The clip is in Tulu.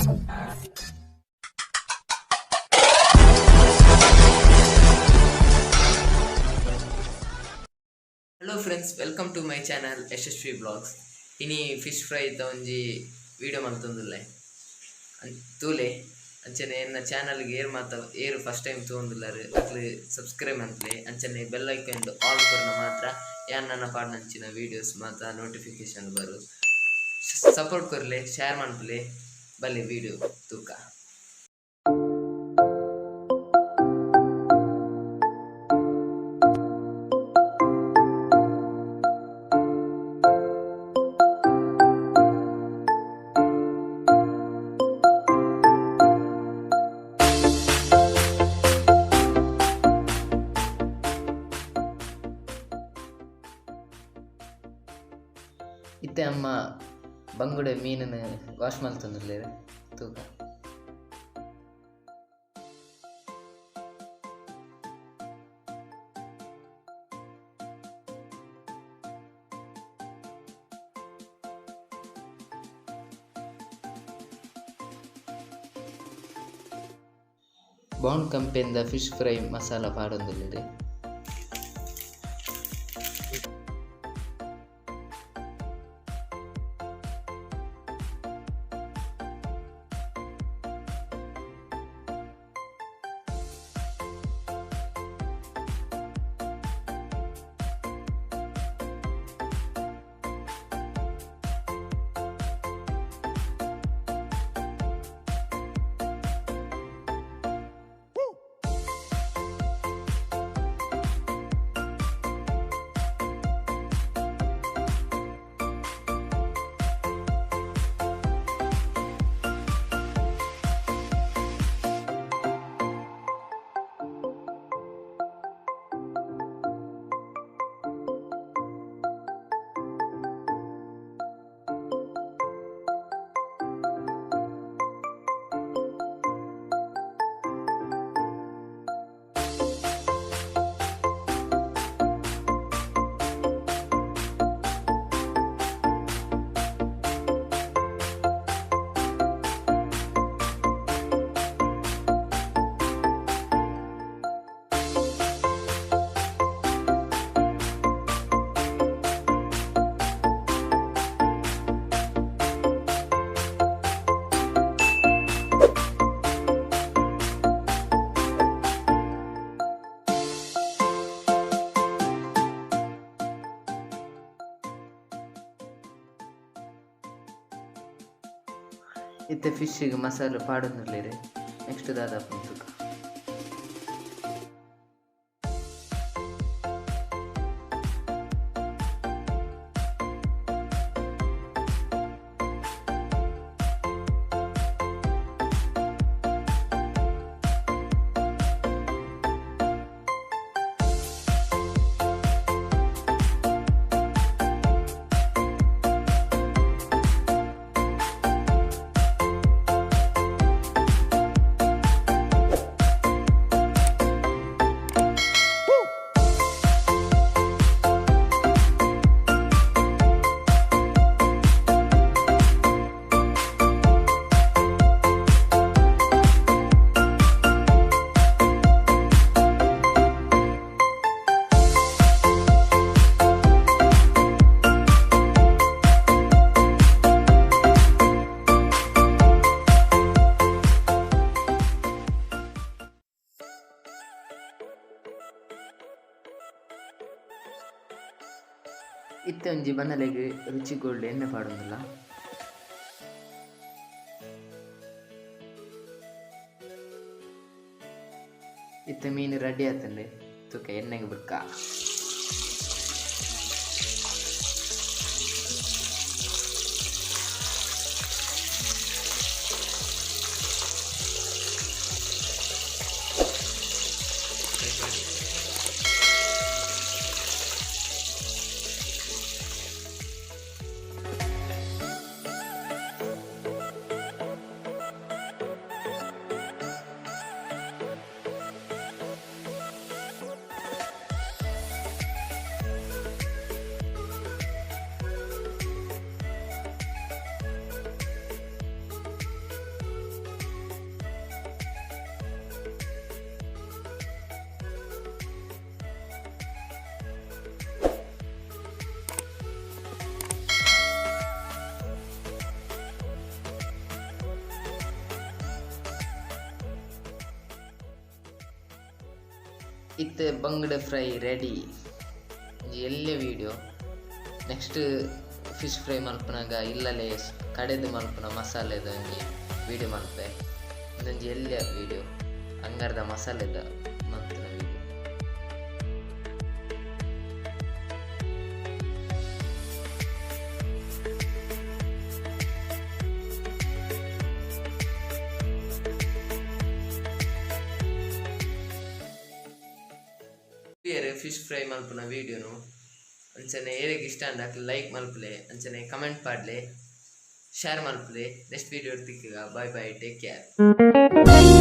Hello friends, welcome to my channel Yashasvi blogs. ಇನಿ ಫಿಶ್ ಫ್ರೈ ಒಂಜಿ ವಿಡಿಯೋ ಮಲ್ತೊಂದುಲ್ಲೆ ತೂಲೆ. ಅಂಚನೆ ಎನ್ನ ಚಾನಲ್ಗೆ ಏರ್ ಮಾತ ಏರ್ ಫಸ್ಟ್ ಟೈಮ್ ತೂವೊಂದುಲ್ಲೆರ್ ಅಕ್ಲು ಸಬ್ಸ್ಕ್ರೈಬ್ ಮನ್ಪುಲೆ. ಅಂಚನೆ ಬೆಲ್ ಐಕನ್ ಆಲ್ ಕೊರ್ನ ಮಾತ್ರ ಯಾನ್ ನನ ಪಾಡ್ನಂಚಿನ ವೀಡಿಯೋಸ್ ಮಾತ ನೋಟಿಫಿಕೇಶನ್ ಬರು. ಸಪೋರ್ಟ್ ಕೊರ್ಲೆ, ಶೇರ್ ಮನ್ಪುಲೆ. ಬಲೆ ವಿಡಿಯೋ ತೂಕ. ಇತ್ತೆ ಅಮ್ಮ ಬಂಗುಡೆ ಮೀನನ್ನು ವಾಶ್ ಮಲ್ತೊಂದುಲ್ಲೆರ್ ತೂಕ. ಬಾಂಡ್ ಕಂಪೆನಿದ ಫಿಶ್ ಫ್ರೈ ಮಸಾಲ ಪಾಡೊಂದುಲ್ಲೆರ್. ಇತ್ತೆ ಫಿಶ್ಗೆ ಮಸಾಲೆ ಪಾಡೊಂದುಲ್ಲೆರ್. ನೆಕ್ಸ್ಟ್ ದಾದ ಆಪುಂಡು ತೂಕ. ಇತ್ತೆ ಒಂಜಿ ಬನಲೆಗ್ ರುಚಿ ಗೋಲ್ಡ್ ಎಣ್ಣೆ ಪಾಡೊಂದುಲ್ಲ. ಇತ್ತೆ ಮೀನು ರೆಡಿ ಆತುಂಡು. ತೂಕ ಎಣ್ಣೆಗ್ ಬುಡ್ಕ. ಇತ್ತೆ ಬಂಗಡೆ ಫ್ರೈ ರೆಡಿ. ಒಂಜಿ ಎಲ್ಯ ವಿಡಿಯೋ. ನೆಕ್ಸ್ಟ್ ಫಿಶ್ ಫ್ರೈ ಮಲ್ಪುನಗ ಇಲ್ಲಲೆ ಕಡೆದು ಮಲ್ಪುನ ಮಸಾಲೆದ ಒಂಜಿ ವಿಡಿಯೋ ಮಲ್ಪೆ. ಉಂದೊಂಜಿ ಎಲ್ಯ ವಿಡಿಯೋ, ಅಂಗಾರದ ಮಸಾಲೆದ ಮಲ್ಪುನ ವಿಡಿಯೋ. ಫಿಶ್ ಫ್ರೈ ಮಲ್ಪುನ ವಿಡಿಯೋನು ಅಂಚನೆ ಏರೆಗ್ ಇಷ್ಟ ಆಂಡ ಲೈಕ್ ಮಲ್ಪುಲೆ, ಅಂಚನೆ ಕಮೆಂಟ್ ಪಾಡ್ಲೆ, ಶೇರ್ ಮಲ್ಪುಲೆ. ನೆಕ್ಸ್ಟ್ ವಿಡಿಯೋ ತಿಕ್ಕುಗ. Bye bye, take care.